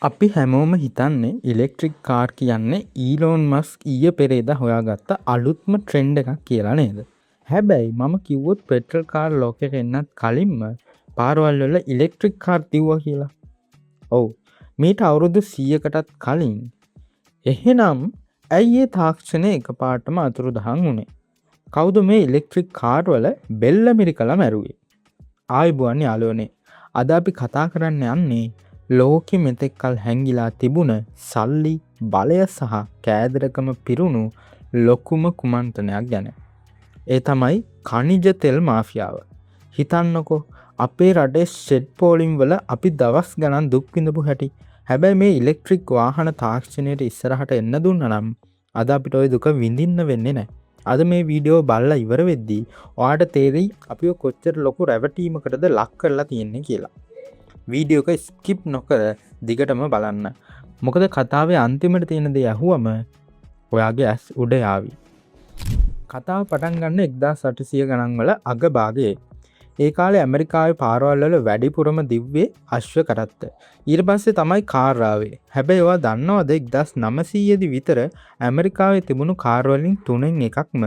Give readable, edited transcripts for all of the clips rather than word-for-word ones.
අපි හැමෝම හිතන්නේ ඉලෙක්ට්‍රික් කාර් කියන්නේ ඊලෝන් මස්ක් ඊයේ පෙරේදා හොයාගත්ත අලුත්ම ට්‍රෙන්ඩ් එකක් කියලා නේද? හැබැයි මම කිව්වොත් පෙට්‍රල් කාර් ලෝකෙට එන්නත් කලින්ම පාරවල් වල ඉලෙක්ට්‍රික් කාර් තිව්වා කියලා. ඔව්, මීට අවුරුදු 100කටත් කලින්. එහෙනම් ඇයි ඒ තාක්ෂණය එකපාරටම අතුරුදහන් වුණේ? කවුද මේ ඉලෙක්ට්‍රික් කාර් වල බෙල්ල මිරිකලා මැරුවේ? ආයුබෝවන් යාළුවනේ. අද අපි කතා කරන්න යන්නේ ලෝකෙ මෙතෙක් කල් හැංගිලා තිබුණ සල්ලි, බලය සහ කෑදරකම පිරුණු ලොකුම කුමන්ත්‍රණයක් ගැන. ඒ තමයි ඛනිජ තෙල් මාෆියාව. හිතන්නකෝ, අපේ රටේ ෂෙඩ් පෝලිම් වල අපි දවස් ගණන් දුක් විඳපු හැටි. හැබැයි මේ ඉලෙක්ට්‍රික් වාහන තාක්ෂණයට ඉස්සරහට එන්න දුන්නා නම් අද අපිට ඔය දුක විඳින්න වෙන්නේ නැහැ. අද මේ වීඩියෝ බලලා ඉවර වෙද්දී ඔයාට තේරෙයි අපිව කොච්චර ලොකු රැවටීමකටද ලක් කරලා තියෙන්නේ කියලා. වීඩියෝ එක ස්කිප් නොකර දිගටම බලන්න. මොකද කතාවේ අන්තිමට තියෙන දේ ඇහුවම ඔයාගේ ඇස් උඩ යාවි. කතාව පටන් ගන්න 1800 ගණන් වල අග භාගයේ. ඒ කාලේ ඇමරිකාවේ පාරවල් වල වැඩිපුරම දිව්වේ අශ්ව කරත්ත. ඊට පස්සේ තමයි කාර් ආවේ. හැබැයි ඔයා දන්නවද 1900 දී විතර ඇමරිකාවේ තිබුණු කාර් වලින් තුනෙන් එකක්ම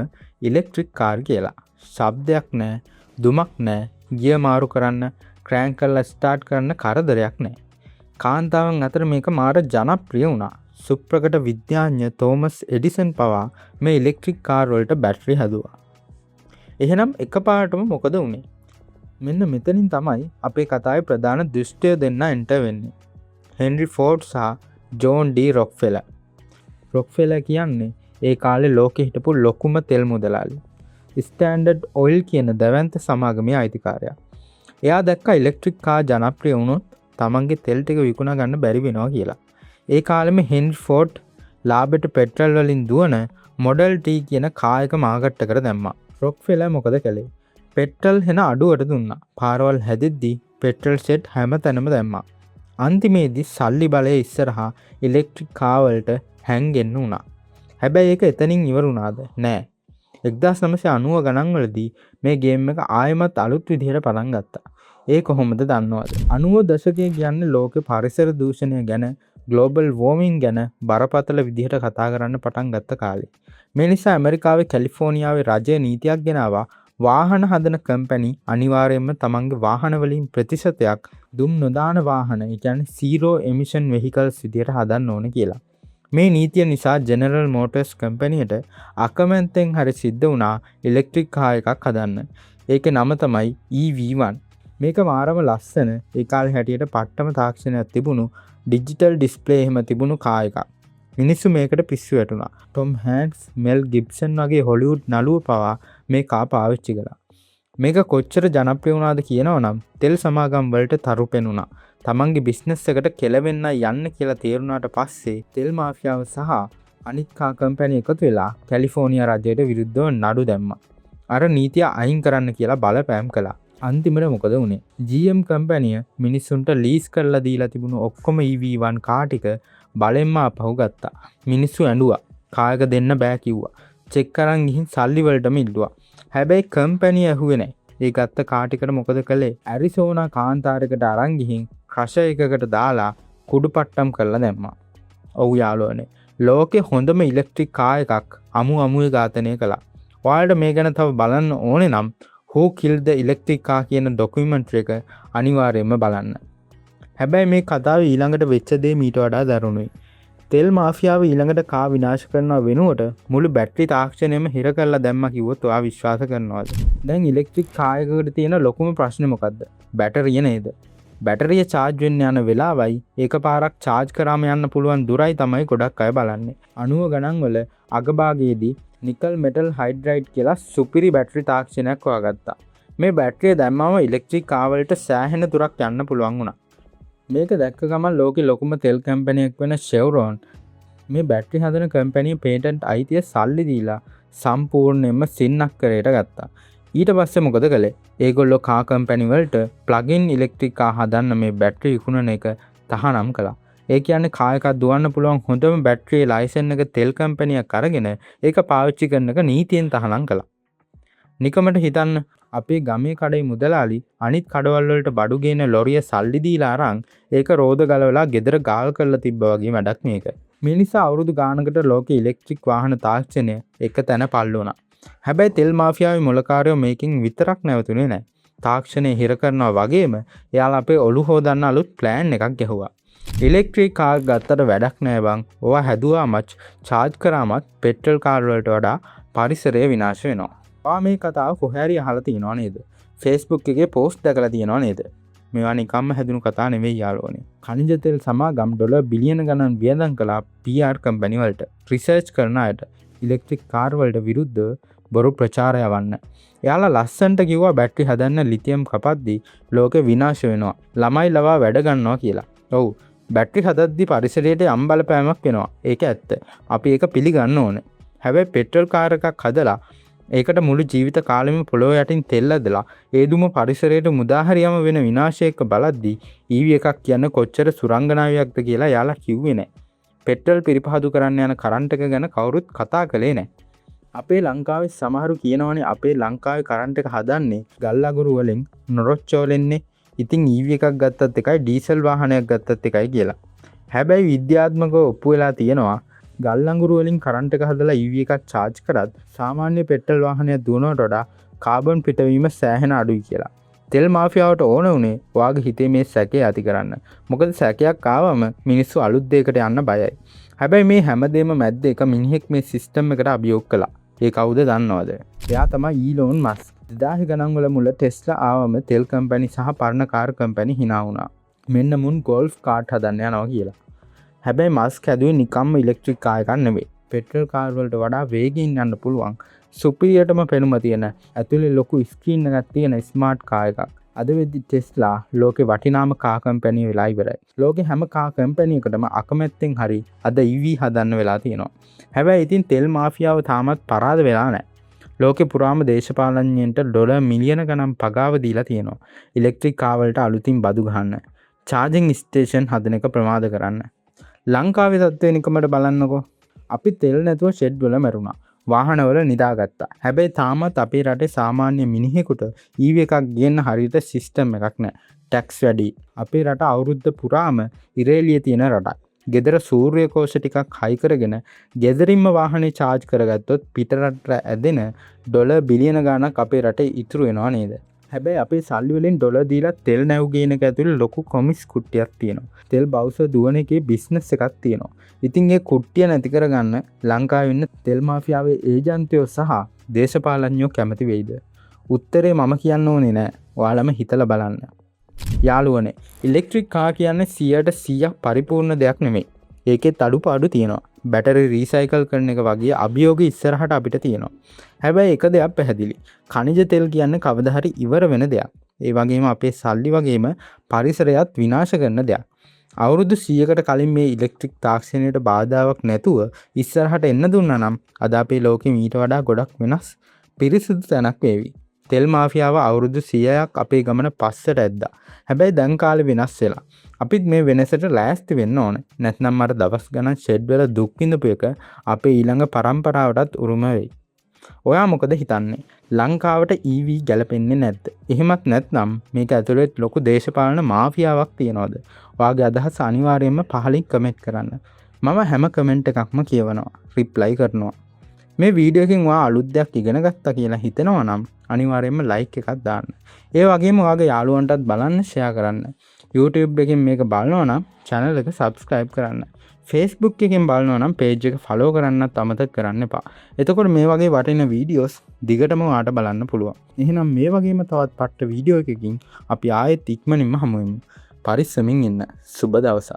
ඉලෙක්ට්‍රික් කාර් කියලා. ශබ්දයක් නෑ, දුමක් නෑ, ගියර් මාරු කරන්න, ක්‍රෑන්ක් කරලා ස්ටාර්ට් කරන්න කරදරයක් නෑ. කාන්තාවන් අතර මේක මාර ජනප්‍රිය වුණා. සුප්‍රකට විද්‍යාඥ තෝමස් එඩිසන් පවා මේ ඉලෙක්ට්‍රික් කාර් වලට බැටරි හැදුවා. එහෙනම් එකපාරටම මොකද වුනේ? මෙන්න මෙතනින් තමයි අපේ කතාවේ ප්‍රධාන දුෂ්ටය දෙන්න එන්ටර් වෙන්නේ. හෙන්රි ෆෝඩ් සහ ජෝන් ඩී රොක්ෆෙලර්. රොක්ෆෙලර් කියන්නේ ඒ කාලේ ලෝකෙ හිටපු ලොකුම තෙල් මුදලාලි. ස්ටෑන්ඩඩ් ඔයිල් කියන දැවැන්ත සමාගමේ අයිතිකාරයා. එයා දැක්කා ඉලෙක්ට්‍රික් කාර් ජනප්‍රිය වුණොත් තමන්ගේ තෙල් ටික විකුණා ගන්න බැරි වෙනවා කියලා. ඒ කාලෙම හෙන්රි ෆෝඩ් ලාභෙට පෙට්‍රල් වලින් දුවන මොඩල් T කියන කාර් එක මාකට් එකට දැම්මා. රොක්ෆෙලර් මොකද කළේ? පෙට්‍රල් හෙන අඩුවට දුන්නා. පාරවල් හැදෙද්දි පෙට්‍රල් ෂෙඩ් හැම තැනම දැම්මා. අන්තිමේදී සල්ලි බලය ඉස්සරහා ඉලෙක්ට්‍රික් කාර් වලට හැංගෙන්න වුණා. හැබැයි ඒක එතනින් ඉවර වුණාද? නෑ. 1990 ගණන් වලදී මේ ගේම් එක ආයෙමත් අලුත් විදිහට පටන් ගත්තා. ඒ කොහොමද දන්නවද? 90 දශකය කියන්නේ ලෝකෙ පරිසර දූෂණය ගැන, ග්ලෝබල් වෝමින් ගැන බරපතල විදිහට කතා කරන්න පටන් ගත්ත කාලේ. මේ නිසා ඇමරිකාවේ කැලිෆෝනියාවේ රජය නීතියක් ගෙනාවා, වාහන හදන කම්පැනි අනිවාර්යයෙන්ම තමන්ගේ වාහන වලින් ප්‍රතිශතයක් දුම් නොදාන වාහන, ඒ කියන්නේ සීරෝ එමිෂන් වෙහිකල්ස් විදිහට හදන්න ඕන කියලා. මේ නීතිය නිසා ජෙනරල් මෝටර්ස් කම්පැනියට අකමැත්තෙන් හරි සිද්ධ වුණා ඉලෙක්ට්‍රික් කාර් එකක් හදන්න. ඒකේ නම තමයි EV1. මේක මාරම ලස්සන, ඒ කාලේ හැටියට පට්ටම තාක්ෂණයක් තිබුණු, ඩිජිටල් ඩිස්ප්ලේ එහෙම තිබුණු කාර් එකක්. මිනිස්සු මේකට පිස්සු වැටුණා. ටොම් හැන්ක්ස්, මෙල් ගිබ්සන් වගේ හොලිවුඩ් නළුවෝ පවා මේ කාර් පාවිච්චි කළා. මේක කොච්චර ජනප්‍රිය වුණාද කියනවා නම් තෙල් සමාගම් වලට තරු පෙනුණා. තමන්ගේ බිස්නස් එකට කෙලවෙන්න යන්න කියලා තේරුණාට පස්සේ තෙල් මාෆියාව සහ අනිත් කාර් කම්පැනි එකතු වෙලා කැලිෆෝනියා රජයට විරුද්ධව නඩු දැම්මා. අර නීතිය අයින් කරන්න කියලා බලපෑම් කළා. අන්තිමට මොකද වුනේ? GM කම්පැනිය මිනිස්සුන්ට ලීස් කරලා දීලා තිබුණු ඔක්කොම EV1 car ටික බලෙන්ම ආපහු ගත්තා. මිනිස්සු ඇඬුවා. කාර් එක දෙන්න බෑ කිව්වා. චෙක් අරන් ගිහින් සල්ලි වලටම ඉල්ලුවා. හැබැයි කම්පැනි ඇහුවේ නෑ. ඒ ගත්ත කාර් ටිකට මොකද කළේ? ඇරිසෝනා කාන්තාරයකට අරන් ගිහින් ක්‍රෂර් එකකට දාලා කුඩු පට්ටම් කරලා දැම්මා. ඔව් යාළුවනේ. ලෝකෙ හොඳම ඉලෙක්ට්‍රික් කාර් එකක් අමු අමුවේ ඝාතනය කළා. ඔයාලට මේ ගැන තව බලන්න ඕනේ නම් Who Killed the Electric Car කියන ඩොකියුමන්ටරි එක අනිවාර්යයෙන්ම බලන්න. හැබැයි මේ කතාවේ ඊළඟට වෙච්ච දේ මීට වඩා දරුණුයි. තෙල් මාෆියාව ඊළඟට කාර් විනාශ කරනවා වෙනුවට මුළු බැටරි තාක්ෂණයම හිර කරලා දැම්මා කිව්වොත් ඔයා විශ්වාස කරනවද? දැන් ඉලෙක්ට්‍රික් කාර් එකකට තියෙන ලොකුම ප්‍රශ්නේ මොකද්ද? බැටරිය නේද? බැටරිය චාර්ජ් වෙන්න යන වෙලාවයි ඒක පාරක් චාර්ජ් කරාම යන්න පුළුවන් දුරයි තමයි ගොඩක් අය බලන්නේ. 90 ගණන් වල අගභාගයේදී නිකල් මෙටල් හයිඩ්‍රයිඩ් කියලා සුපිරි බැටරි තාක්ෂණයක් හොයාගත්තා. මේ බැටරිය දැම්මම ඉලෙක්ට්‍රික් කාර් වලට සෑහෙන දුරක් යන්න පුළුවන් වුණා. මේක දැක්ක ගමන් ලෝකෙ ලොකුම තෙල් කම්පැනියක් වෙන ෂෙව්රෝන් මේ බැටරි හදන කම්පැනි පේටන්ට් අයිතිය සල්ලි දීලා සම්පූර්ණයෙන්ම සින්නක්කරයට ගත්තා. ඊට පස්සේ මොකද කළේ? ඒගොල්ලෝ කාර් කම්පැනි වලට ප්ලග් ඉන් ඉලෙක්ට්‍රික් කාර් හදන්න මේ බැටරි විකුණන එක තහනම් කළා. ඒ කියන්නේ කාර් එකක් දුවන්න පුළුවන් හොඳම බැටරියේ ලයිසන් එක තෙල් කම්පැනියක් අරගෙන ඒක පාවිච්චි කරන එක නීතියෙන් තහනම් කළා. නිකමට හිතන්න, අපේ ගමේ කඩේ මුදලාලි අනිත් කඩවල් වලට බඩු ගේන ලොරිය සල්ලි දීලා අරන් ඒක රෝද ගලවලා ගෙදර ගාල් කරලා තිබ්බා වගේ වැඩක් මේක. මේ නිසා අවුරුදු ගානකට ලෝකේ ඉලෙක්ට්‍රික් වාහන තාක්ෂණය එක තැන පල්ල වුණා. හැබැයි තෙල් මාෆියාවේ මොලකාරයෝ මේකෙන් විතරක් නැවතුනේ නෑ. තාක්ෂණය හිර කරනවා වගේම එයාලා අපේ ඔලු හොදන්න අලුත් ප්ලෑන් එකක් ගැහුවා. ඉලෙක්ට්‍රික් කාර් ගත්තට වැඩක් නෑ බං. ඕවා හැදුවාමත් චාර්ජ් කරාමත් පෙට්‍රල් කාර් වලට වඩා පරිසරය විනාශ වෙනවා. ඔයා මේ කතාව කොහේ හරි අහලා තියෙනවා නේද? Facebook එකේ පෝස්ට් දැකලා තියෙනවා නේද? මේවා නිකම්ම හැදුණු කතා නෙවෙයි යාළුවනේ. ඛනිජ තෙල් සමාගම් ඩොලර් බිලියන ගණන් වියදම් කළා PR company වලට, රිසර්ච් කරන අයට, ඉලෙක්ට්‍රික් කාර් වලට විරුද්ධව බොරු ප්‍රචාර යවන්න. එයාලා ලස්සනට කිව්වා බැටරි හදන්න ලිතියම් කපද්දි ලෝකෙ විනාශ වෙනවා, ළමයි ලවා වැඩ ගන්නවා කියලා. ඔව්, බැටරි හදද්දි පරිසරයට යම් බලපෑමක් වෙනවා. ඒක ඇත්ත. අපි ඒක පිළිගන්න ඕනේ. හැබැයි පෙට්‍රල් කාර් එකක් හදලා ඒකට මුළු ජීවිත කාලෙම පොළොව යටින් තෙල් ඇදලා ඒ දුම පරිසරයට මුදාහරියම වෙන විනාශය එක්ක බලද්දි EV එකක් කියන්නේ කොච්චර සුරංගනාවියක්ද කියලා එයාලා කිව්වේ නෑ. පෙට්‍රල් පිරිපහදු කරන්න යන කරන්ට් එක ගැන කවුරුත් කතා කළේ නෑ. අපේ ලංකාවේ සමහරු කියනවනේ අපේ ලංකාවේ කරන්ට් එක හදන්නේ ගල් අගුරු වලින්, නොරොච්ච වලින්නේ. ඉතින් EV එකක් ගත්තත් එකයි ඩීසල් වාහනයක් ගත්තත් එකයි කියලා. හැබැයි විද්‍යාත්මකව ඔප්පු වෙලා තියෙනවා ගල් අඟුරු වලින් කරන්ට් එක හදලා EV එකක් චාර්ජ් කරත් සාමාන්‍ය පෙට්‍රල් වාහනයක් දුවනවට වඩා කාබන් පිටවීම සෑහෙන අඩුයි කියලා. තෙල් මාෆියාවට ඕන වුණේ ඔයාගේ හිතේ මේ සැකය ඇති කරන්න. මොකද සැකයක් ආවම මිනිස්සු අලුත් දෙයකට යන්න බයයි. හැබැයි මේ හැමදේම මැද්ද එක මිනිහෙක් මේ සිස්ටම් එකට අභියෝග කළා. ඒ කවුද දන්නවද? එයා තමයි ඊලෝන් මස්ක්. 2000 ගණන් වල මුල ටෙස්ලා ආවම තෙල් කම්පැනි සහ පරණ කාර් කම්පැනි හිනා වුණා. මෙන්න මුන් ගෝල්ෆ් කාට් හදන්න යනවා කියලා. හැබැයි මස්ක් හැදුවේ නිකම්ම ඉලෙක්ට්‍රික් කාර් එකක් නෙවෙයි. පෙට්‍රල් කාර් වලට වඩා වේගයෙන් යන්න පුළුවන්, සුපිරියටම පෙනුම තියෙන, ඇතුලේ ලොකු ස්ක්‍රීන් එකක් තියෙන ස්මාර්ට් කාර් එකක්. අද වෙද්දි ටෙස්ලා ලෝකේ වටිනාම කාර් කම්පැනි වෙලා ඉවරයි. ලෝකේ හැම කාර් කම්පැනි එකටම අකමැත්තෙන් හරි අද EV හදන්න වෙලා තියෙනවා. හැබැයි ඉතින් තෙල් මාෆියාව තාමත් පරාද වෙලා නැහැ. ලෝකෙ පුරාම දේශපාලනඥයන්ට ඩොලර් මිලියන ගණන් පගාව දීලා තියෙනවා. ඉලෙක්ට්‍රික් කාර් වලට අලුතින් බදු ගහන්න, චාර්ජිං ස්ටේෂන් හදන එක ප්‍රමාද කරන්න. ලංකාවේ තත්ත්වය නිකමට බලන්නකෝ. අපි තෙල් නැතුව ෂෙඩ් වල මැරුණා. වාහනවල නිදාගත්තා. හැබැයි තාමත් අපේ රටේ සාමාන්‍ය මිනිහෙකුට EV එකක් ගේන්න හරියට සිස්ටම් එකක් නෑ. ටැක්ස් වැඩි. අපේ රට අවුරුද්ද පුරාම ඉර එළිය තියෙන රටක්. ගෙදර සූර්ය කෝෂ ටිකක් හයි කරගෙන ගෙදරින්ම වාහනේ චාර්ජ් කරගත්තොත් පිටරටට ඇදෙන ඩොලර් බිලියන ගාණක් අපේ රටේ ඉතුරු වෙනවා නේද? හැබැයි අපේ සල්ලි වලින් ඩොලර් දීලා තෙල් නැව් ගේන එක ඇතුලේ ලොකු කොමිස් කුට්ටියක් තියෙනවා. තෙල් බවුසර් දුවන එකේ බිස්නස් එකක් තියෙනවා. ඉතින් ඒ කුට්ටිය නැති කරගන්න ලංකාවේ ඉන්න තෙල් මාෆියාවේ ඒජන්තයෝ සහ දේශපාලඥයෝ කැමති වෙයිද? උත්තරේ මම කියන්න ඕනේ නෑ. ඔයාලම හිතලා බලන්න. යාළුවනේ, ඉලෙක්ට්‍රික් කාර් කියන්නේ 100ට 100ක් පරිපූර්ණ දෙයක් නෙමෙයි. ඒකෙත් අඩුපාඩු තියෙනවා. බැටරි රීසයිකල් කරන එක වගේ අභියෝග ඉස්සරහට අපිට තියෙනවා. හැබැයි එක දෙයක් පැහැදිලි. ඛනිජ තෙල් කියන්නේ කවදා හරි ඉවර වෙන දෙයක්. ඒ වගේම අපේ සල්ලි වගේම පරිසරයත් විනාශ කරන දෙයක්. අවුරුදු 100කට කලින් මේ ඉලෙක්ට්‍රික් තාක්ෂණයට බාධාවක් නැතුව ඉස්සරහට එන්න දුන්නා නම් අද අපේ ලෝකෙ මීට වඩා ගොඩක් වෙනස් පිරිසිදු තැනක් වේවි. තෙල් මාෆියාව අවුරුදු 100ක් අපේ ගමන පස්සට ඇද්දා. හැබැයි දැන් කාලේ වෙනස් වෙලා. අපිත් මේ වෙනසට ලෑස්ති වෙන්න ඕනේ. නැත්නම් අර දවස් ගණන් ෂෙඩ් වල දුක් විඳපු එක අපේ ඊළඟ පරම්පරාවටත් උරුම වෙයි. ඔයා මොකද හිතන්නේ? ලංකාවට EV ගැලපෙන්නේ නැද්ද? එහෙමත් නැත්නම් මේක ඇතුළේ ලොකු දේශපාලන මාෆියාවක් තියනවද? ඔයාගේ අදහස අනිවාර්යයෙන්ම පහලින් කමෙන්ට් කරන්න. මම හැම කමෙන්ට් එකක්ම කියවනවා, රිප්ලයි කරනවා. මේ වීඩියෝ එකෙන් ඔයා අලුත් දෙයක් ඉගෙන ගත්තා කියලා හිතෙනවා නම් අනිවාර්යයෙන්ම ලයික් එකක් දාන්න. ඒ වගේම ඔයාගේ යාළුවන්ටත් බලන්න ෂෙයා කරන්න. YouTube එකෙන් මේක බලනවා නම් channel එක subscribe කරන්න. Facebook එකෙන් බලනවා නම් page එක follow කරන්නත් අමතක කරන්න එපා. එතකොට මේ වගේ වටින වීඩියෝස් දිගටම ඔයාට බලන්න පුළුවන්. එහෙනම් මේ වගේම තවත් පට්ට වීඩියෝ එකකින් අපි ආයෙත් ඉක්මනින්ම හමු වෙමු. පරිස්සමින් ඉන්න. සුබ දවසක්.